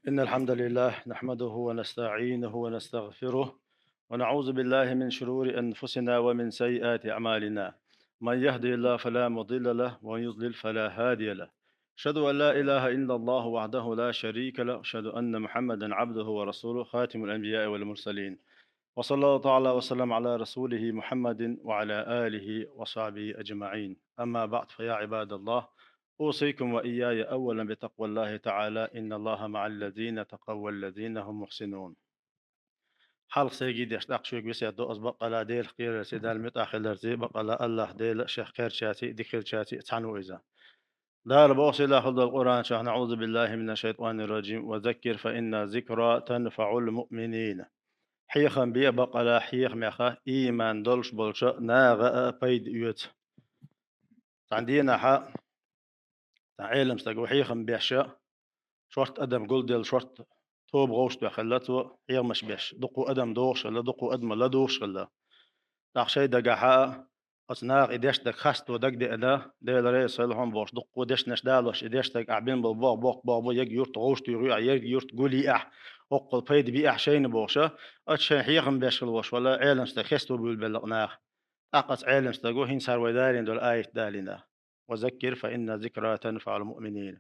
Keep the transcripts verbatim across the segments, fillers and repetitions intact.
إن الحمد لله نحمده ونستعينه ونستغفره، ونعوذ بالله من شرور أنفسنا ومن سيئات أعمالنا. من يهده الله فلا مضل له، ومن يضلل فلا هادي له. أشهد أن لا إله إلا الله وحده لا شريك له، أشهد أن محمدا عبده ورسوله، خاتم الأنبياء والمرسلين. وصلى الله تعالى وسلم على رسوله محمد وعلى آله وصحبه أجمعين. أما بعد، فيا عباد الله، أوصيكم وإياي أولا بتقوى الله تعالى، إن الله مع الذين اتقوا والذين هم محسنون. Хьалха сайгий деш тӀаккха шуьга весет до аз бакъала Делах кхерарций, Далла муьтӀахь хиларций, бакъала АллахӀ Дела шех кхерчарций, дика хилчарций цхьаьна ву иза. Дала боху сийлахь долу Къуръан чохь: «أعوذ بالله من الشيطان الرجيم، وذكر فإن الذكرى تنفع المؤمنين». Хьехам бе бакъала хьехамех ийман долуш болчу наха а пайда оьцу. Цхьана дийнахь цхьа Ӏелам стаг ву хьехам беш, шорта адам гулделла, шорта тоба гӀовш тоьхна хилла цо, хьехамаш беш, дуккха адам догӀуш хилла, дуккха адам ладугӀуш хилла. ТӀаккха шайн дагахь оцу наха и деш дерг хасто дагадеана, Дела реза хуьлда хьуна бохуш, дуккха дешнаш далош, и деш дерг ахь бина болу боху, боккха боху бу, ерг юрт гӀовш туьйхьа ю ахь, ерг юрт гулъе ахь, хӀоккхул пайда би ахь шайна бохуш, оцу шайн хьехам беш хила волуш волу Ӏелам стаг хесто буьйлабелла наха. ТӀаккха оцу Ӏелам стага хӀинца хӀара вай далийна долу аят далийна: «وذكر فإن الذكرى تنفع المؤمنين».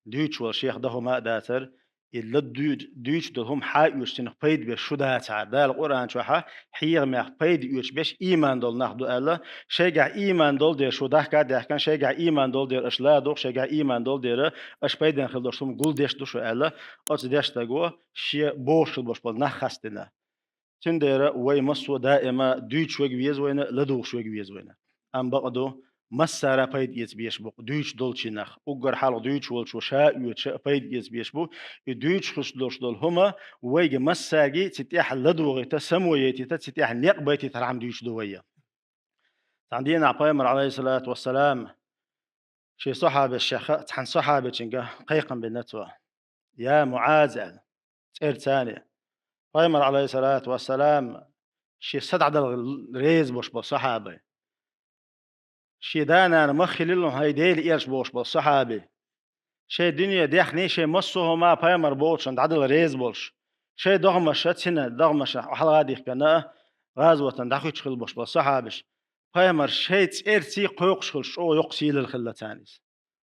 Дуьйцуш волу шех дан хӀума а дацара, и ладуьйцу, дуьйцуш долу хӀума хьаоьцуш цунах пайда беш шу дацахьара. Дала Къуръан чохь хьехамех пайда оьцуш беш ийман долу нах ду аьлла, шайгахь ийман долу дела шу дахка а даьхкина, шайгахь ийман долу дела аша ладугӀу, шайгахь ийман долу дела аша пайдехь хила долуш хӀума гулдеш ду шу аьлла, оцу деш стага шен бохуш хила болуш болу нах хастина. Цундела вай массо а даима дуьйцуш верг веза вайна, ладугӀуш верг веза вайна. Амма бакъ ду, массара а пайда эца безаш бу-кх дуьйцуш долчу нах. Уггар хьалха дуьйцуш волчо ша а оьцуш а пайда эца безаш бу. И дуьйцуш хуьлуш долуш долу хӀума вайга массаьрга цу тӀехь ладугӀийта, самойтийта, цу тӀехь некъ байтийтархьама дуьйцуш ду вай. Цхьана дийнахь пайхамар, Ӏалайхиссалату вассалам, шен сахьабашех цхьана сахьабичуьнга кхайкхам бина цо: «Я МуӀаз», – аьлла, цӀерца. Пайхамар, Ӏалайхиссалату вассалам, шен са дӀадала реза болуш болу сахьаба. Шен да-нана мах хилийла хьуна, хӀай Делан элча, бохуш болу сахьаба. Шайн дуьне дехний, шайн массо а хӀума пайхамар бохучунна дӀадала реза болуш, шайн догӀмаша, цуьнан догӀмаша хьалха а дихкина, гӀазотана дӀахуьттуш хила болуш болу сахьабаш, пайхамар шайн цӀерций кхойкхуш хилча чӀогӀа йоккха сийлалла хилла царна иза.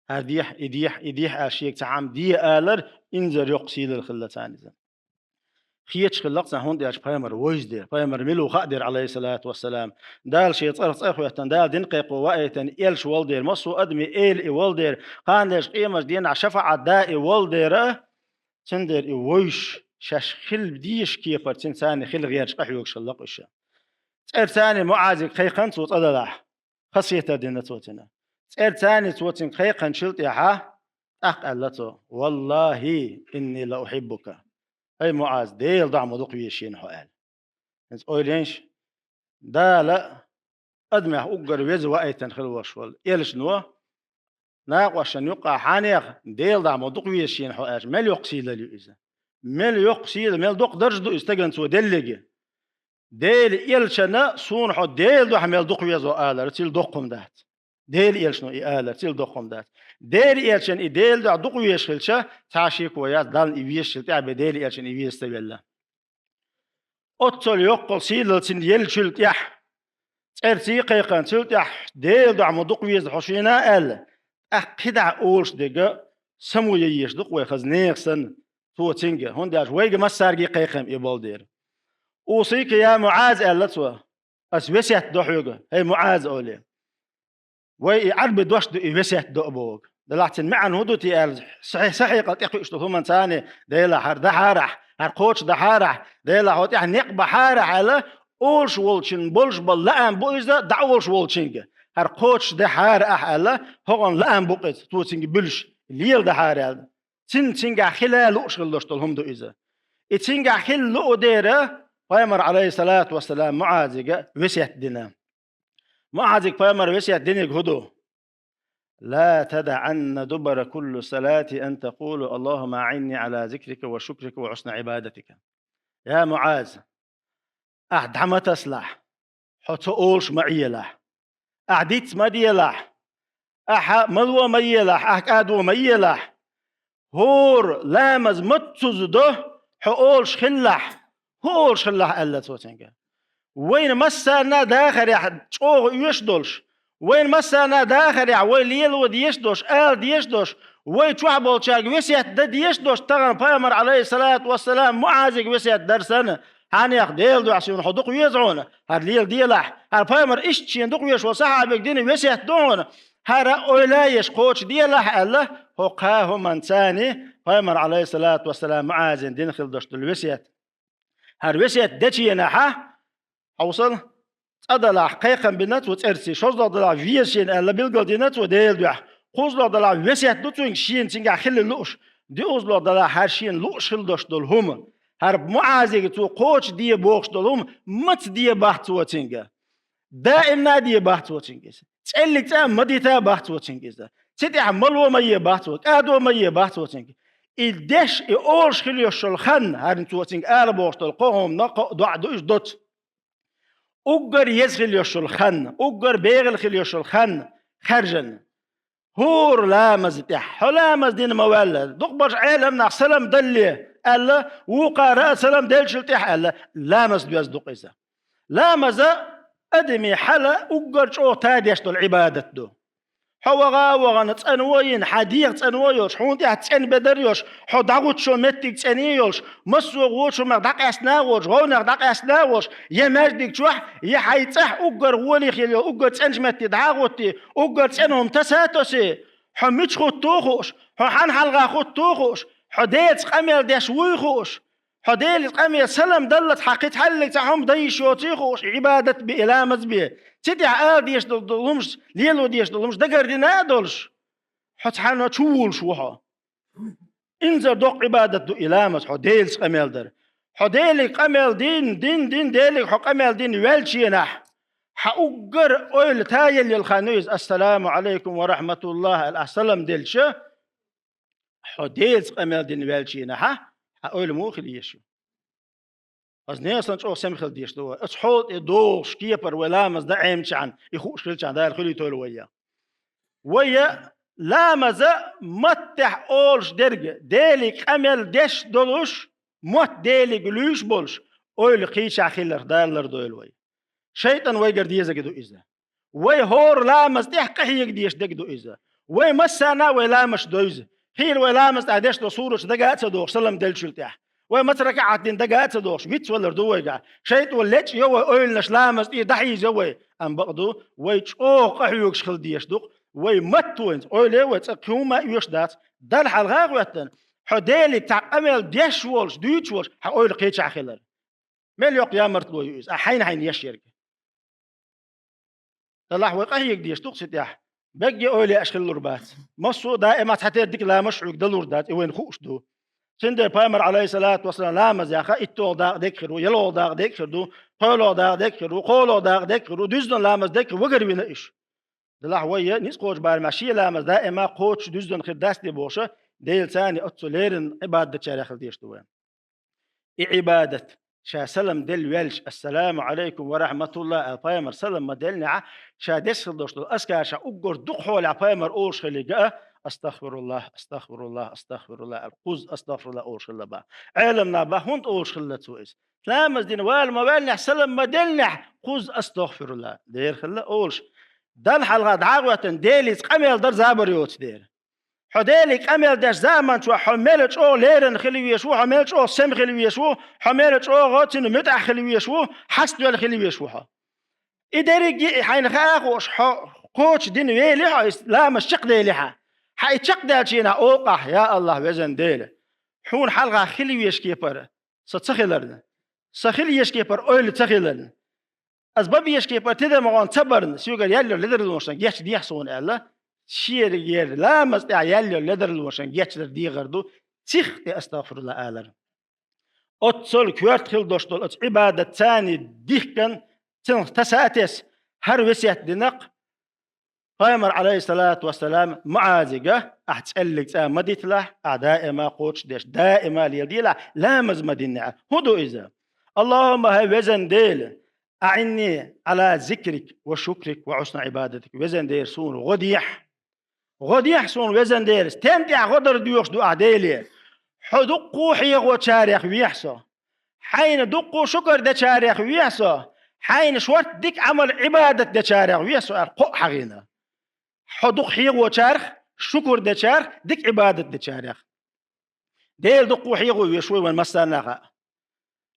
ХӀара дехьа, и дехьа, и дехьа аьлла шега цхьа хӀума де алар, инзаре йоккха сийлалла хилла царна иза. Хеташ хилла-кх царна, хӀунда аьлча пайхамар вевза дера, пайхамар мила ву хаа дера, Ӏалайхиссалату вассалам. Дала шен цӀарах цӀе а хӀоьттина, Дала дин кхайкхо ваийтина элча волу дера, массо а адамийн эла и волу дера, кхана дерш къемат дийнахь шафаӀат да и волу дера, цундела и вевзаш, шаьш хила дезачу кепара цуьнан царна хила гӀерташ къахьоьгуш хилла-кх уьш. ЦӀерца МуӀазига кхайкхина цо цӀа далахь, хасетар дина цо цуьнан. ЦӀерца цо цуьнга кхайкхинчул тӀаьхьа, тӀаккха аьлла цо: «Валлахи, инни ла ухьиббука». ХӀай МуӀаз, Делан дуьхьа ма дукха везаш йина хьо аьлла. ХӀинца ойла йинаш, Дала адамех уггар веза ваийтина хила волуш волу элчано, накъосташна юккъехь хьенех Делан дуьхьа ма дукха везаш йина хьо аьлча, мел йоккха сийлалла ю иза. Мел йоккха сийлалла, мел доккха дарж ду иза стагана цо делларг. Делан элчано суна хьо Делан дуьхьа мел дукха веза ву алар, цул доккха хӀума дац. Делан элчано и алар, цул доккха хӀума дац. Делан элчано и Делан дуьхьа дукха везаш хилча, цхьа шеко яц, Далла и везаш хилча тӀаьхьа бен Делан элчано и веза ца велла. Оццул йоккха сийлалла цунна еллачул тӀаьхьа, цӀерций кхайкхинчул тӀаьхьа, Делан дуьхьа ма дукха веза хьо шена аьлла, тӀаккха кхидӀа олуш дерг самаяйеш ду-кх вай хаза нехан санна, цо цуьнга, хӀунда аьлча вайга массаьрга кхайкхам и болу дера. «Усика, я МуӀаз», – аьлла цо, – «ас весет до хьоьга, хӀай МуӀаз», – олий. Вай и Ӏарби дош ду и весет до а бохург. Делахь цуьнан маьӀна хӀун ду те аьлла, сахьи-, сахьикъал тӀекхуьуш долу хӀуманца царна, Делахь, хӀара дахьарахь, хӀара кхочушдахьарахь, Делахь, хьо тӀехь некъ бахьарахь аьлла, олуш волчун болуш болу лаам бу иза, дӀа а волуш волчуьнга. ХӀара кхочушдахьара ахь аьлла, хӀокхунна лаам бу-кх иза, цо цуьнга буьлуш, леладахьара аьлла. Цуьнан цуьнгахь хила лууш хила долуш долу хӀума ду иза. И цуьнгахь хила луу дера пайхамар, Ӏалайхиссалату вассалам, МуӀазига весет дина. МуӀазига пайхамар весет динарг хӀун ду? «لا تدعن دبر كل صلاة أن تقول: اللهم أعني على ذكرك وشكرك وحسن عبادتك». Я МуӀаз, ахь дӀа ма тасалахь, хьо ца олуш ма Ӏелахь. Ахь диц ма делахь, ахьа мало ма елахь, ахь кӀадо ма елахь. «ХӀора ламаз маццуза до, хьо олуш хилалахь, хӀун олуш хилалахь?» — аьлла цо цуьнга. Вайна массарна а дахарехь чӀогӀа оьшуш долуш, вайна массарна а дахарехь вай лело дезаш долуш, ала дезаш долуш, вай чохь болчаьрга весет дан дезаш долуш, тахана пайхамар, Ӏалайхиссалату вассалам, МуӀазига весет дара санна, хьанех Делан дуьхьа суна хьо дукха веза хьуна, хӀара леладелахь, хӀара пайхамар иштта шена дукха везаш волу сахьабиг дина весет ду хьуна, хӀара ойла еш кхочушделахь аьлла, хӀокху хӀуманца пайхамар, Ӏалайхиссалату вассалам, МуӀазина дина хилла долуш долу весет. ХӀара весет дечу хенахьа, хьовсал, цкъа далахь кхайкхам бина цо цӀерций, шозлагӀа далахь веза шена аьлла билгал дина цо Делан дуьхьа, кхузлагӀа далахь весет ду цуьнга шена цуьнгахь хила лууш, диъазлагӀа далахь хӀара шена лууш хила долуш долу хӀума. ХӀара МуӀазига цо кхочушде бохуш долу хӀума маца де бац цо цуьнга. Даимна а де бац цо цуьнга иза. ЦӀеллиг цӀа а ма дита бац цо цуьнга иза. Цу тӀехь мало ма е бац цо, кӀадо ма е бац цо цуьнга. И деш, и олуш хила йолуш йолу хан, хӀара цо цуьнга ала бохуш долу кхо хӀуманах кхо а доӀа ду иза доцу. Уггар еза хила йолуш йолу хан, уггар бегӀийла хила йолуш йолу хан хаьржина. ХӀора ламаза тӀехь, хьо ламаз дина ма ваьлла, дукхахболчу Ӏеламнах салам далале аьлла, вукхара а салам деллачул тӀехь аьлла, ламаз доьзна ду-кх иза. Ламаза адамийн хьала уггар чӀогӀа тадеш долу Ӏибадат ду. Хьо ваха а вахана, цӀанво а йина, хьан дегӀ цӀанво а йолуш, хьуна тӀехь цӀена бедар а йолуш, хьо дӀагӀуттучу меттиг цӀена а йолуш, массо а вочу хӀуманах дӀакъаьстина а воцуш, гӀовнах дӀакъаьстина а воцуш, я маьждиг чохь, я хьайн цӀахь уггар гӀоле хила йолу, уггар цӀеначу метте дӀа а гӀоттий, уггар цӀена хӀума таса а тосий, хьо мича хӀутту а хууш, хьо хьанна хьалха хӀутту а хууш, хьо Делаца къамел деш вуй а хууш, хьо Делаца къамел салам даллалц хьан кхин цхьаллиг цхьа хӀума дан йиш йоций а хууш, Ӏибадат бе, ламаз бе. Цу тӀехь ала дезаш долу хӀумаш, лело дезаш долу хӀумаш дагардина а долуш, хьо цхьанна чу вулуш ву хьо. Инзар доккха Ӏибадат ду и ламаз, хьо Делаца къамел дар. Хьо Деле къамел дин, дин, дин, Деле хьо къамел дин ваьллачу хенахь, хьан уггар ойла тайелла йолу хан ю иза, «Ассаламу Ӏалайкум ва рахьматуллахӀ», аьлла, ахь салам делча, хьо Делаца къамел дина ваьллачу хенахьа, хьан ойла муха хила езаш ю? Аса несан чӀогӀа сема хила дезаш ду вай. Оцу хьола тӀе догӀуш кепара вай ламаз дан Ӏемачхьана, и хууш хилчхьана Дала хуьлуьйтойла вай я. Вай я ламаза маттехь олуш дерг, Деле къамел деш долуш, мотт Деле луьйш болуш, ойла кхечахь хиларх Дала лардойла вай. ШайтӀан вайгара дезарг ду иза. Вай хӀора ламаз тӀехь къахьега дезаш дерг ду иза. Вай массарна а вай ламазаш довза. Хийра вай ламаз тӀехь деш долу сурат дага а ца дохуш, салам деллачул тӀехь. Вай маца ракаӀат дина дага а ца дохуш, вицвалар ду вайгахь. ШайтӀо лечкъайо вай ойланаш, ламаз тӀера дӀахьийзайо вай. Амма бакъду, вай чӀогӀа къахьоьгуш хила дезаш ду-кх. Вай матта вайнца, ойла е вай, цкъа кхин хӀума а оьшуш дац. Далла хьалха а хӀоьттина, хьо Деле цхьа къамел деш волуш, дуьйцуш волуш, хьан ойла кхечахь хилар. Мел йоккха ямартло ю иза, ахь хьайна-хьайна еш ерг. Делахь вай къахьега дезаш ду-кх цу тӀехь. Берриге ойла еш хилалур бац. Массо а даима цхьатерра дика ламазаш хьоьга далур дац, и вайна хууш ду. Цундела пайхамар, Ӏалайхиссалату вассалам, ламаз яха итталгӀа дакъа дерг хир ву, ялхалгӀа дакъа дерг хир ду, кхоалгӀа дакъа дерг хир ву, кхоалгӀа дакъа дерг хир ву, дуьззина ламаз дерг хир ву, вигара вина уьш. Делахь вай я ницкъ кхочу барамехь шен ламаз даима кхочуш дуьззина хир дац де бохуша, Делаца оццу леррина Ӏибадат дечарех хила дезаш ду вай. И Ӏибадат, ша салам делла ваьлча, «Ассаламу Ӏалайкум ва рахьматуллахӀ», аьлла, пайхамар салам ма-деллинехь, ша деш хила долуш долу азкар ша уггар дукха хьолехь пайхамар олуш хилийга а: «АстагӀфируллахӀ, астагӀфируллахӀ, астагӀфируллахӀ», аьлла, кхузза «АстагӀфируллахӀ» олуш хилла бах. Ӏеламнаха бах хӀунда олуш хилла цо иза? Ламаз дина вала ма-ваьллинехь, салам ма-деллинехь, кхузза «АстагӀфируллахӀ» дера хилла олуш. Далла хьалха дӀа а хӀоьттина, Делаца къамел дар забар йоцу дера. Хьо Деле къамел деш заман чохь хьо мел чӀогӀа леррина хила везаш ву, хьо мел чӀогӀа сема хила везаш ву, хьо мел чӀогӀа цуьнан муьтӀахь хила везаш ву, хьаставелла хила везаш ву хьо. И дерриге а хьайна хаа а хууш, хьо кхочуш дина вели хьо, и ламаз чекхделли хьан. Хьан и чекхдаьллачу хенахь олу ахь: «Я АллахӀ, везан Дела, хьуна хьалха хила везаш кепара со ца хиларна, со хила езаш кепара ойла ца хиларна, аса бан безаш кепара тидам гӀон ца барна, соьгара яьлла йолу ледарлонашна гечдехьа суна», аьлла, шен ерриг ламаз тӀехь яьлла йолу ледарлонашна гечдар дегӀар ду цих тӀе «АстагӀфируллахӀ» алар. Оццул коьрта хила долуш долу оцу Ӏибадатца дихкина, цунах таса а тесна, хӀара весет дина-кх пайхамар, Ӏалайхиссалату вассалам, МуӀазига: «Ахь цӀеллиг цӀа ма диталахь, ахь даима кхочуш деш, даима леладелахь, ламаз ма-диннехь». ХӀун ду иза? «АллахӀумма, хӀай везан Дела, аӀинни Ӏала зикрик ва шукрик ва хьусни Ӏибадатик». Везан Дела, суна гӀо дехьа, ГӀо дехьа суна, везан Дела, стен тӀехь гӀо дар доьхуш ду ахь Деле? Хьо дуккха хьехочарех вехьа со. Хьайна дуккха шукар дечарех вехьа со. Хьайна шорта дика Ӏамал, Ӏибадат дечарех вехьа со, аьлла, кхоъ хьахийна. Хьо дукха хьехочарах, шукар дечарах, дика Ӏибадат дечарах. Дела дуккха хьехавеш ву вайн массарна а хаьа.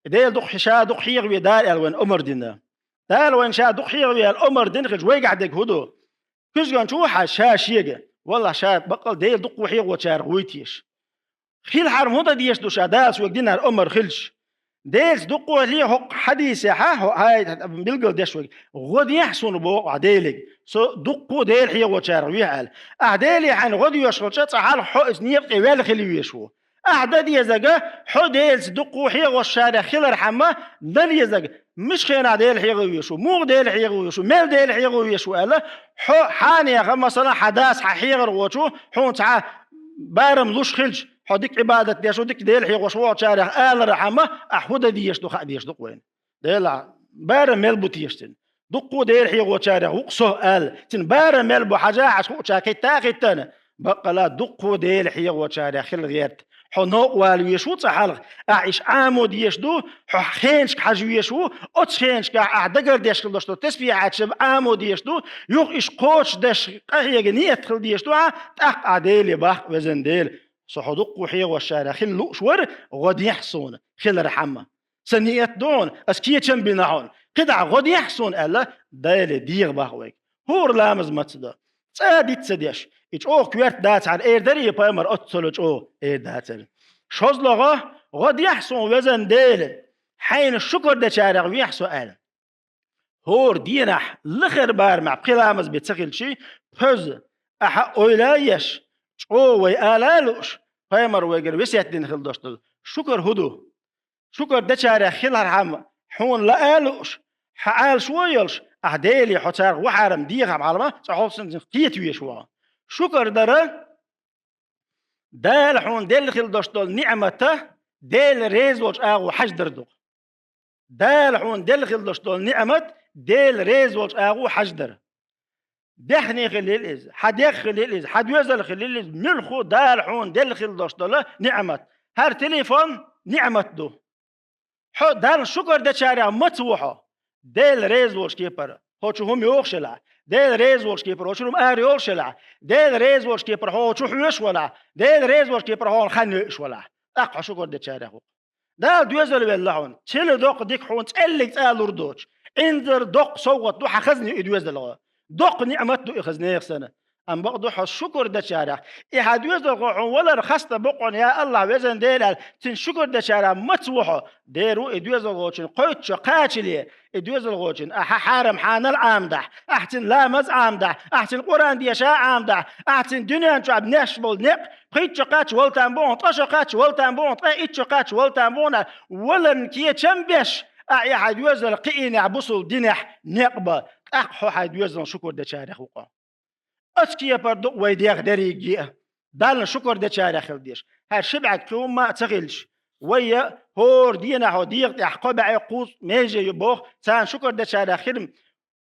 Дела дукха, ша дукха хьехаве Дала аьлла вайна омар дина. Дала вайна ша дукха хьехаве аьлла омар дина хилча, вайгахь дерг хӀун ду? Куьзганча ву хьа ша шега: «Валлахь, ша баккъал Дела дуккха хьехочарах вуй теша». Хила хьарам хӀун дан дезаш ду ша, Дала шуьга динар омар хилча? Делаца дуккха хьехо хьадийсехьа, хьо хьай билгал деш вайга. ГӀо дехьа суна, боху ахь Делига, со дуккха Дела хьехочарах вехьа аьлла. Ахь Деле хьайна гӀо доьхуш хилча, цкъа хьалха хьо иза некъа тӀе ваьлла хила везаш ву. Ахь дан дезага, хьо Делаца дуккха хьехочарех хилархьама, дан дезага, муьлхачу хенахь Дела хьехавеш ву, муха Дела хьехавеш ву, мел Дела хьехавеш ву аьлла, хьо хьанеха, масала, хьан дас, хьан хьехархочо хьуна цхьа барам луш хилча, хьо дика Ӏибадат деш ву, дика Дела хьехош ву хьо царех алархьама, ахь хӀун дан дезаш ду хаа дезаш ду-кх вайна. Делахь, барам мел бу теша цуьнан? Дуккха Дела хьехочарех ву-кх со аьлла, цуьнан барам мел бу хьажа, хьажа хууча кхетта а хетта, баккъала дуккха Дела хьехочарех хила гӀерта. Хьо новкъа вала везаш ву цкъа хьалха, ахь иштта Ӏамо дезаш ду, хьо хенашка хьажа везаш ву, оцу хенашкахь ахь дагардеш хила долуш долу тасбихьаш Ӏамо дезаш ду, юха иштта кхочушдеш къахьега ниет хила дезаш ду хьан, тӀаккха ахь Деле боху: «Везан Дела, со хьо дуккха хьехочарех хила лууш вара, гӀо дехьа суна хилархьама. Сан ниет ду хьуна, ас кечам бина хьуна, кхидӀа гӀо дехьа суна», аьлла, Деле дегӀан боху вайга. ХӀора ламаз маца до, цкъа диц ца деш, и чӀогӀа коьрта дацахьара, эр дара и пайхамар оццула чӀогӀа? Эр дацара. ШозлагӀа: «ГӀо дехьа суна, везан Дела, хьайна шукар дечарех вехьа со», аьлла. ХӀора дийнахь лахара барамехь пхи ламаз бен ца хилчий, пхьозза ахьа ойла а еш, чӀогӀа вай ала а лууш, пайхамар вайгара весет дина хила долуш долу шукар хӀун ду? Шукар дечарех хилархьама, хьуна лаа а лууш, хьан Ӏалашо а йолуш, ахь Деле хьо царах вахьарам дехахь хьалха, цкъа хьо санна кхета везаш ву хьо. Шукар дара Дала хьуна делла хила долуш долу ниӀмата Дела реза волчу агӀо хьаждар ду-кх. Дала хьуна делла хила долуш долу ниӀмат Дела реза волчу агӀо хьаждар. Даьхни хилийла иза, хьан дегӀ хилийла иза, хьан доьзал хилийла иза, муьлхха Дала хьуна делла хила долуш долу ниӀмат. ХӀара телефон ниӀмат ду. Хьо Далла шукар дечарех маца ву хьо? Дела реза волчу кепара хьо чу хӀума йохуш елахь, Дела реза волчу кепара хьо чу хӀума ара йолуш елахь, Дела реза волчу кепара хьо чу хьоьжуш валахь, Дела реза волчу кепара хьуна хан йойуш валахь, тӀаккха хьо шукар дечарех ву. Дала доьзал велла хьуна, чила доккха дика хьуна цӀеллиг цӀа лур доцуш, инзар доккха совгӀат ду хьан хазне и доьзалгӀа. Доккха ниӀмат ду и хаза нехан санна. Амма бакъ ду, хьо шукар дечарех, и хьан доьзалгӀо хьуна валар хаста бу-кх хьуна, я АллахӀ, везан Дела, аьлла, цуьнан шукар дечарех маца ву хьо? Дера ву и доьзалгӀочун кхойтта шо кхачале, и доьзалгӀочун ахьа хьарам хьанал Ӏамадахь, ахьа цуьнан ламаз Ӏамадахь, ахьа цуьнан Къуръан деша Ӏамадахь, ахьа цуьнан дуьнен чохь неш болу некъ, пхийтта шо кхача вала там бу хьуна, ткъа шо кхача вала там бу хьуна, ткъе итт шо кхача вала там бу хьуна, валарна кечам беш, ахьа и хьан доьзал кхиийнехь бусул динехь некъ бан, тӀаккха хьо хьайн доьзална шукар дечарех ву-кх хьо. Оцу кепара ду вай дегӀ дерриге а Далла шукар дечарех хила дезаш. ХӀара ши бӀаьрг кхин хӀумма а ца хилча, вай я хӀора дийнахь хьо дегӀа тӀехь кхо бӀе кхузткъа меже ю боху, царна шукар дечарех хила.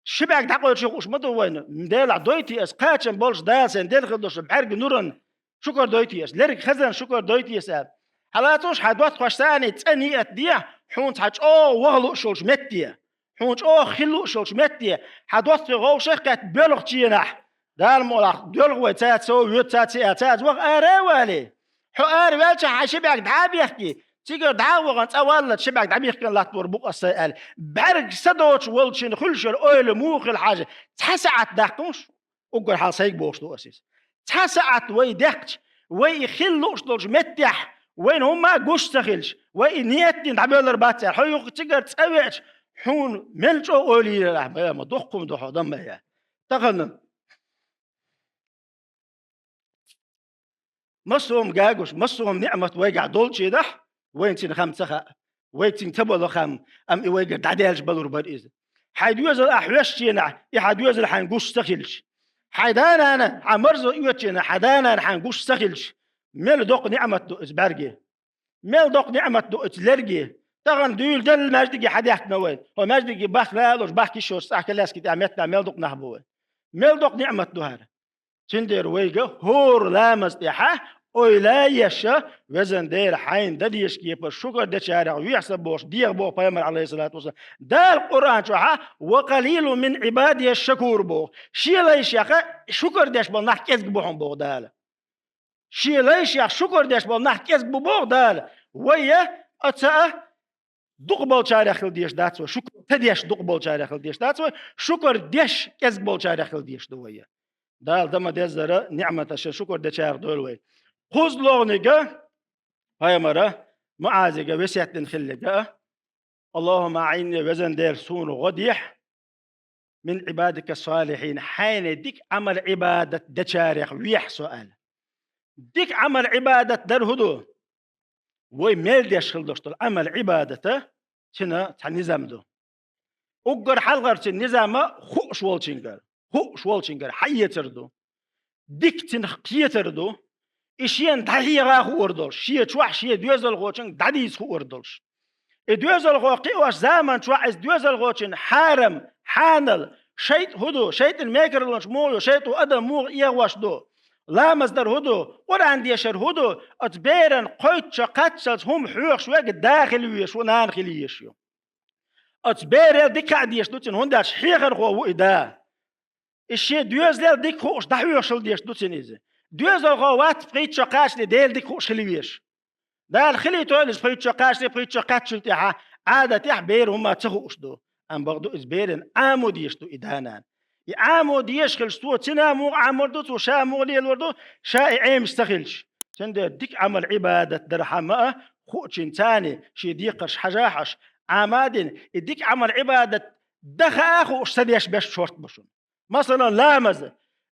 Ши бӀаьрг дӀакъоьллича хууш ма ду вайна, Делахь, дойтий ас, кхачам болуш Дала сайна делла хила долуш бӀаьрг нуран шукар дойтий ас, лерг хазан шукар дойтий ас аьлла. Хьалацалуш хьайн доттагӀашца а цӀа ниет де, хьуна цхьа чӀогӀа ваха лууш йолчу метте, хьуна чӀогӀа хила лууш йолчу метте, хьан доттагӀий вовшах а кхетта боьлхучу дийнахь, Дала мукъалахь, доьлху вай, цаьрца сов воьду, цаьрца аьлла, цаьрца ваха ара а валий. Хьо ара ваьлча, хьайн ши бӀаьрг дӀа а бехкий, цигара дӀа а вахана, цӀа валлалц ши бӀаьрг дӀабихкина латтавар бу-кх аса аьлла. БӀаьрг са доцуш волчийн хуьлуш йолу ойла муха хила хьажа, цхьа саӀат даккхалуш, уггар хьалха сайга бохуш ду аса иза. Цхьа саӀат вай дехча, вай и хила лууш долчу меттехь, вайна хӀумма а гуш ца хилча, вай и ниет дина дӀабоьллар бац аьлла, хьо юха цигара цӀа веача, хьуна мел чӀогӀа ойла йийр ахь, ма, ма доккха хӀума ду хьо, дан ма я. Тахана массо а хӀума гагуш, массо а хӀума ниӀмат вайгахь долчу дийнахь, вайна цуьнан хам ца хаьа, вайга цуьнан ца бала хам, амма и вайгара дӀадаьлча балур бара иза. Хьайн доьзал ахь хьоьжучу дийнахь, и хьан доьзал хьайна гуш ца хилча, хьайн да-нана хьан марзо оьцучу дийнахь, хьан да-нана хьайна гуш ца хилча, мел доккха ниӀмат ду иза бӀаьрге. Мел доккха ниӀмат ду оцу лерге. Тахана дуьйла делла маьждиге хьадаьхкина вай. ХӀо маьждиге бахка лаалуш, бахка йиш йоцуш цӀахь коляски тӀехь меттахь мел дукха нах бу вай. Мел доккха ниӀмат ду хӀара. Цундела вайга хӀора ламаз тӀехьа ойла а еш, везан Дела, хьайна дан дезаш кепара шукар дечарех вехьа со бохуш, дехьа боху пайхамар, Ӏалайхиссалату вассалам. Дала Къуръан чохьа: «Ва къалилун мин Ӏибадия шакур», боху. Шен лайшех шукар деш болу нах кӀезиг бу хьуна, боху Дала. Шен лайшех шукар деш болу нах кӀезиг бу, боху Дала. Вай а, оцу а дукха болчарех хила дезаш дац вай, шукар ца деш дукха болчарех хила дезаш дац вай, шукар деш кӀезиг болчарех хила дезаш ду вай. Дала дан ма-деззара ниӀматашна шукар дечарах дойла вай. КхозлагӀниг пайхамара МуӀазига весет дина хилларг: «Аллахумма аӀинни, везан Дела, суна гӀо дехьа, мин Ӏибадика салихьин, хьайна дика Ӏамал-Ӏибадат дечарех вехьа со», аьлла. Дика Ӏамал-Ӏибадат дар хӀун ду? Вай мел деш хила долуш долу Ӏамал-Ӏибадата цуьнан цхьа низам ду. Уггар хьалхарчун низама хууш волчуьнгара, хууш волчуьнгара хьаэцар ду. Дика цунах кхетар ду. И шена дӀахьеха хуур долуш, шен чохь шен доьзалхочуьнга дӀадийца хуур долуш. И доьзалхо кхиош заман чохь иза доьзалхочун хьарам, хьанал, шайтӀа хӀун ду, шайтӀан мекарлонаш муха ю, шайтӀо адам муха эгӀош ду, ламаз дар хӀун ду, Къуръан дешар хӀун ду, оцу беран кхойтта кхаччалц хӀума хьоьхуш верг да хила везаш ву, нана хила езаш ю. Оцу берел дика хаа дезаш ду цуьнан, хӀунда аьлча хьехархо ву и да. И шен доьзалел дика хууш дӀахьоьхуш хила дезаш ду цуьнан иза. Доьзалхо вац пхийтта шо кхачале Дела дика хууш хила везаш. Дала хилийтойла иза пхийтта шо кхачале, пхийтта шо кхаччалла тӀаьхьа, Ӏадатехь бер хӀумма ца хууш ду. Амма бакъду, иза беран Ӏамо дезаш ду и да-нана. И Ӏамо дезаш хилча, цо цуьнан муха Ӏамор ду, цо ша муха лелор ду, ша и Ӏемаш ца хилча. Цундела дика Ӏамал-Ӏибадат дархьама а, хуучуьнца а шен декхарш хьажа а хьожуш, Ӏама а дина, и дика Ӏамал-Ӏибадат дан хаа а хууш ца деш берш шорта бу шуна. Масала, ламаз.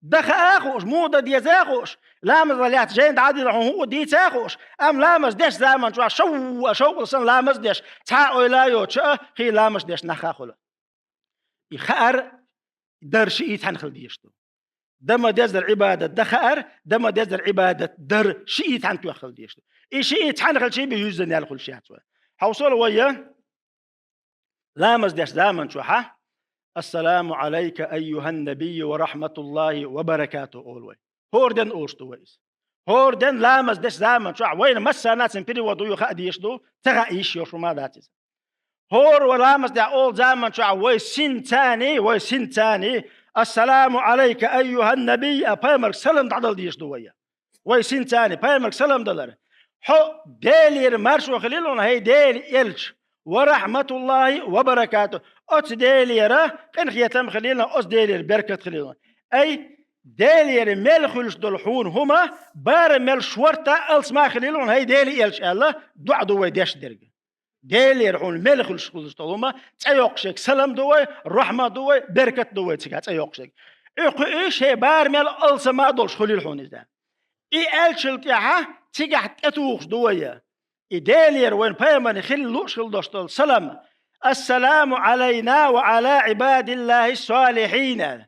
Дан хаа а хууш, муха дан деза а хууш, ламазах лаьцна жайна дӀа а дина хьуна хӀуъа дийца а хууш, амма ламаз деш заман чохь шоввуа шовкъал санна ламаз деш, цхьа а ойла а йоцуш а, хи ламаз деш нах а хуьлу. И хаар дар шиъ цхьаьна хила дезаш ду. Дан ма-деззара Ӏибадат дан хаар, дан ма-деззара Ӏибадат дар шиъ цхьаьна тоьхна хила дезаш ду. И шиъ цхьаьна хилча бен юьззина ял хуьлуш яц вай. Хьовсал вай, ламаз деш заман чохьа: «Ассаламу Ӏалайка, айюхьан-набийю ва рахьматуллахӀи ва баракатухӀу», олу вай. ХӀора ден олуш ду вай иза. ХӀора ден ламаз деш заман чохь вайна массарна а цуьнан перевод вуй хаа дезаш ду, ца хаа йиш йолуш хӀума а дац иза. ХӀора вай ламаз деш олу заман чохь вай синца а, вай синца а: «Ассаламу Ӏалайка, айюхьан-набий», а пайхамарга салам дӀадала дезаш ду вай. Вай синца а пайхамарга салам далар. Хьо Делера маршо хилийла хьуна, хӀай Делан элча, ва рахьматуллахӀи ва баракатухӀу. Оцу Делера къинхетам хилийла хьуна, оцу Делера беркат хилийла хьуна. Ай, Делера мел хуьлуш долу хьуна хӀума, бара мел шорта алсма а хилийла хьуна, хӀай Делан элча, аьлла, доӀа ду вай деш дерг. Делера хьуна мел хуьлуш хуьлуш долу хӀума, цӀе йоккхуш ерг салам ду вай, рахьмат ду вай, беркат ду вай цигахь цӀе йоккхуш ерг. И кхуьуш хӀей бара мел алсама а долуш хуьлийла хьуна иза. И аьллачул тӀаьхьа цигахь тӀетухуш ду вай. И Делера вайн пайхамарна хила лууш хила долуш долу салам: «Ассаламу Ӏалайна ва Ӏала ӀибадиллахӀи ссалихьин».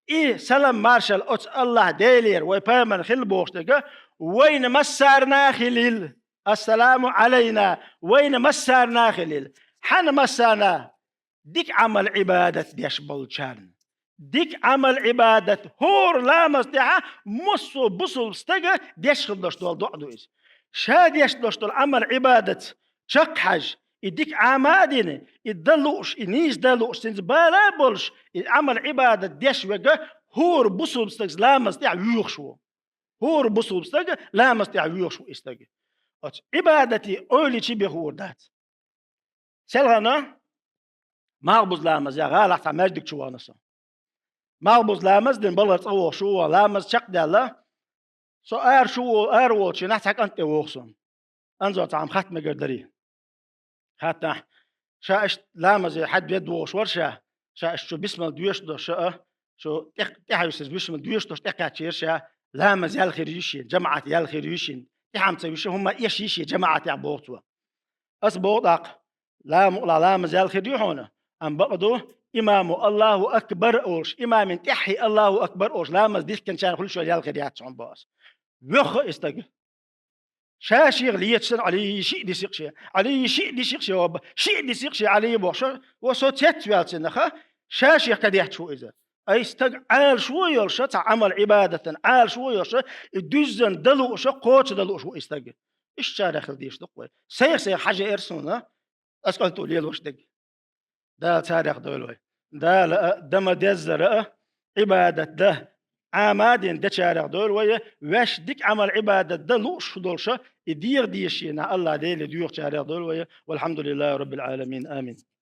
И салам-маршалла оцу АллахӀ Делера вай пайхамарна хила бохуш дерг вайна массарна а хилийла. «Ассаламу Ӏалайна», вайна массарна а хилийла. Хьанна массарна? Дика Ӏамал-Ӏибадат деш болчарна. Дика Ӏамал-Ӏибадат, хӀора ламаз тӀехьа массо а бусулба стага деш хила долуш долу доӀа ду иза. Ша деш долуш долу Ӏамал-Ӏибадатца чекххьаьжча, и дика Ӏама а дина, и дан лууш, и нийса дан лууш, цуьнца бала а болуш, и Ӏамал-Ӏибадат деш верг хӀора бусулба стагца ламаз тӀехь воьхуш ву. ХӀора бусулба стаг ламаз тӀехь воьхуш ву и стаг. Оцу Ӏибадате ойла йича бен хуур дац. Селхана малхбуза ламаз ян гӀалахь цхьа маьждиг чу вахана со. Малхбуза ламаз дина, балхара цӀа вогӀуш ву ван, ламаз чекхдаьлла, со ара чу во-, ара волчу хенахь цхьа кӀант тӀе вогӀу со. Анзор цхьа хӀума хатта мегар дарий. Хаттахь, ша иштта ламазе хьаьдда ведда вогӀуш вара ша, ша иштта шу бисмал доьшуш долуш ша а, шу тӀе-, тӀаьхьа висира бисмал доьшуш долуш тӀекхаьчира ша, ламаз ял хир ю шен, жамаӀат ял хир ю шен, тӀаьхьа ца виша хӀумма эш йиш я жамаӀатехь, боху цо. Ас боху тӀаккха, ламукъла ламаз ял хир ю хьуна, амма бакъ ду, имамо «Аллаху акбар» олуш, имамин тӀаьххье «Аллаху акбар» олуш, ламаз дихкинчарна хуьлуш ял хир яц хьуна, боху ас. Воьхху и стаг. Ша шех леташ санна, Ӏали, шиъ дисикх шен, Ӏали, шиъ дисикх шен, ва ба-, шиъ дисикх шен, Ӏали, боху, шо, ва со цец ваьлла цунах, ша шех кадетташ ву иза. Ай стаг Ӏалашо йолуш, цхьа Ӏамал-Ӏибадатан Ӏалашо йолуш, и дуьззина дан лууш, кхочушдан лууш ву и стаг. Ишттачарех хила дезаш ду-кх вай. Сайх-сайх хьажа эр суна, ас кӀант ву лелош дерг. Дала царех дойла вай. Дала а, дан ма-деззара а, Ӏибадат дан Ӏама а дина дечарех дойла вай, ваьш дика Ӏамал-Ӏибадат дан лууш долуш, и деха дезаш динехь АллахӀ Деле доьхучарех дойла вай. Валхьамдулиллахи Раббил Ӏаламин. Амин.